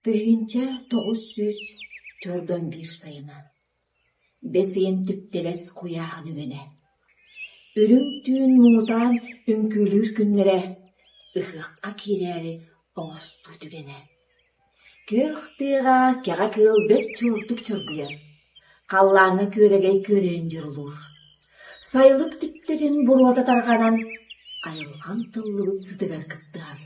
1941 сайына, бэс ыйын түптэлэс куйааһын үгэнэ. Үрүҥ түүн муҥутаан үҥкүүлүүр күннэрэ, ыһыахха киирээри оҥостуу түгэнэ. Күөх тыаҕа кэҕэ кыыл бэрт чуордук чоргуйар, халлааҥҥа күөрэгэй күөрэйин дьурулуур. Сайылык түптэтин буруота тарҕанан, айылҕам тыллыбыт сытыгар кыттыһар.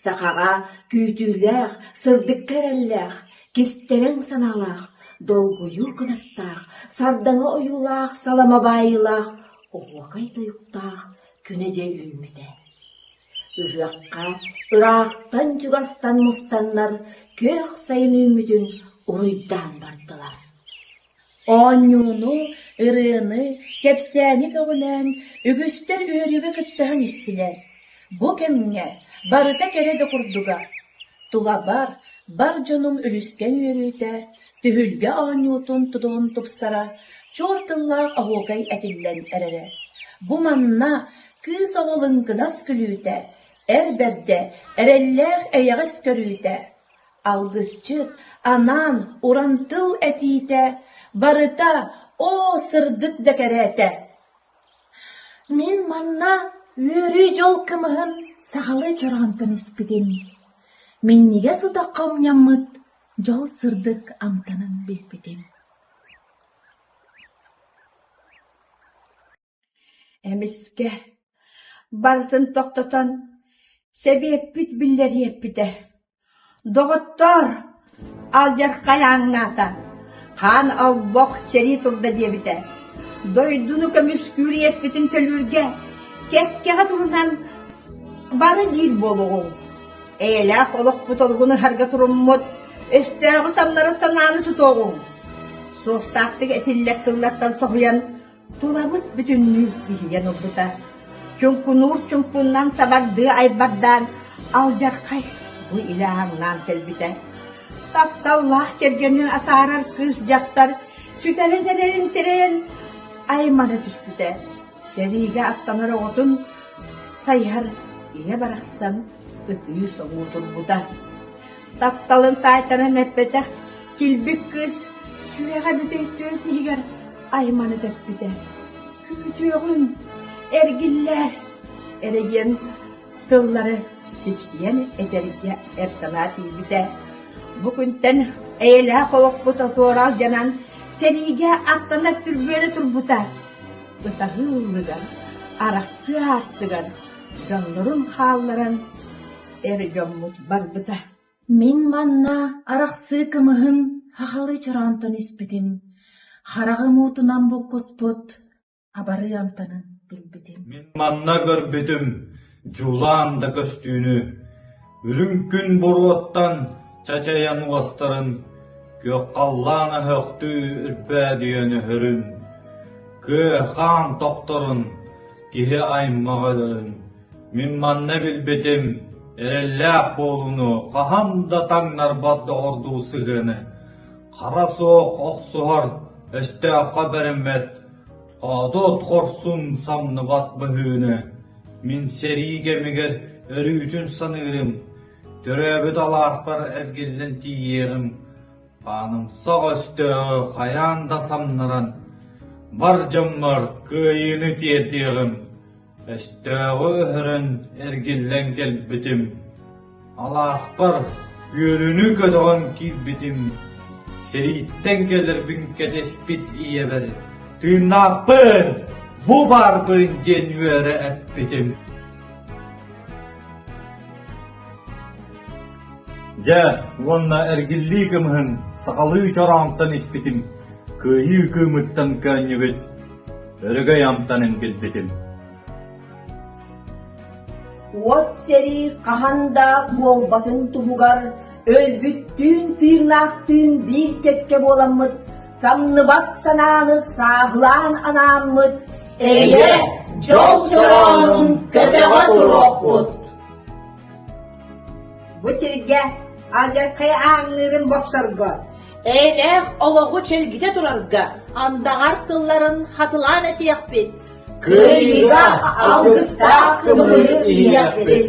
Сахаҕа күүтүүлээх, сырдыкка эрэллээх, кистэлэҥ санаалаах, долгуйуу кынаттаах, сардаҥа ойуулаах, салама баайыылаах, оһуокай тойуктаах күнэ дьэ үүммүтэ. Ыһыахха ыраахтан-чугастан мустаннар күөх сайын үүммүтүн уруйдаан бардылар. Оонньууну, ырыаны, кэпсээни көҕүлээн, үгүстэр үөрүүгэ кыттыһан истилэр. Бу кэмҥэ барыта кэрэ да курдуга. Тулабар бар дьонум үлүскэн үөрүүтэ, түһүлгэ оонньуутун тутулун тупсара, чуор тыллаах оһуокай этиллэн эрэрэ. Бу манна кыыс оҕо лыҥкынас күлүүтэ, эр бэрдэ эрэллээх эйэҕэс көрүүтэ, Алгысчыт анаан уран тыл этиитэ барыта оо сырдык да кэрээтэ Мин манна үөрүү-дьол кымыһын сахалыы чороонтон испитим. Минньигэс утахха умньаммыт дьол сырдык амтанын билбитим. Эмискэ барытын тохтотон, сэбиэппит биллэриэппитэ: «Доҕоттоор, алдьархай ааҥнаата, хаан олбох сэрии турда» диэбитэ. Дойдуну көмүскүүр иэспитин төлүүргэ кэккэҕэ турунан бары диир буолуоҕуҥ. Эйэлээх олохпут олугун ыһарга туруммут өстөөҕү самнарар санааны тутуоҕуҥ. Суостаахтык этиллэр тыллартан соһуйан Тулабыт бүтүннүү иһийэн ылбыта. Чуҥкунуур чуҥкуннан сабардыы айбардаан, алдьархай бу илэ ааҥнаан кэлбитэ. Тапталлаах кэргэнин атаарар кыыс-дьахтар сүтэрэн эрэрин сэрэйэн аймана түспүтэ. Сэриигэ аттанар оҕотун сайыһар ийэ барахсан ытыы-соҥуу турбута. Тапталын таайтаран эппэтэх килбик кыыс сүрэҕэ бүтэй түөс иһигэр аймана тэппитэ. Күүтүөҕүм, эргиллээр эрэ диэн тыллары сипсийэн этэргэ эр санаа тиийбитэ. Бу күнтэн эйэлээх олохпут отуора алдьанан, сэриигэ аттанар түрбүөнэ турбута. Ытаһыы ыллыгар, арахсыы аартыгар дьоннорун хаалларан эр дьоммут барбыта. Мин манна арахсыы кымыһын хахалыы чороонтон испитим, хараҕым уутунан буккуспут абарыы амтанын билбитим. Мин манна көрбүтүм дьулаан да көстүүнү, үрүҥ күн буруоттан чачайан уостарын, күөх халлаан өһөхтүү үрбээдийэн өһөрүн, кыа хаан тохторун, киһи аймаҕа өлөрүн Мин манна билбитим, эрэллээх буолууну хаһан да таҥнарбат доҕордуу сыһыаны, хара суох охсуһар, өстөөххө бэриммэт, хоодуот хорсун самныбат быһыыны мин сэрии кэмигэр өрүүтүн саныырым, төрөөбүт алааспар эргиллэн тиийиэҕим, Хаанымсах өстөөҕү хайаан да самнаран, бар дьоммор кыайыыны тиэрдиэҕим. Өстөөҕү өһөрөн эргиллэн кэлбитим, алааспар үөрүүнү көтөҕөн киирбитим, сэрииттэн кэлэрбин кэтэспит ийэбэр «Тыыннаахпын! Бу баарбын!» диэн үөрэ эппитим. Дьэ, уонна эргиллии кымыһын сахалыы чороонтон испитим, кыайыы кыымыттан көөнньүбүт өрөгөй амтанын билбитим. Уот сэрии хаһан да буолбатын туһугар өлбүттүүн тыыннаахтыын биир кэккэ буоламмыт, самныбат санааны сааһылаан анааммыт, эйэ, дьол чороонун көтөҕө туруохпут. Бу сиргэ алдьархай ааҥныырын бопсорго, эйэлээх олоҕу чэлгитэ турарга андаҕар тылларын хатылаан этиэхпит Кыайыыга алгыстаах кымыһы иһиэхпит!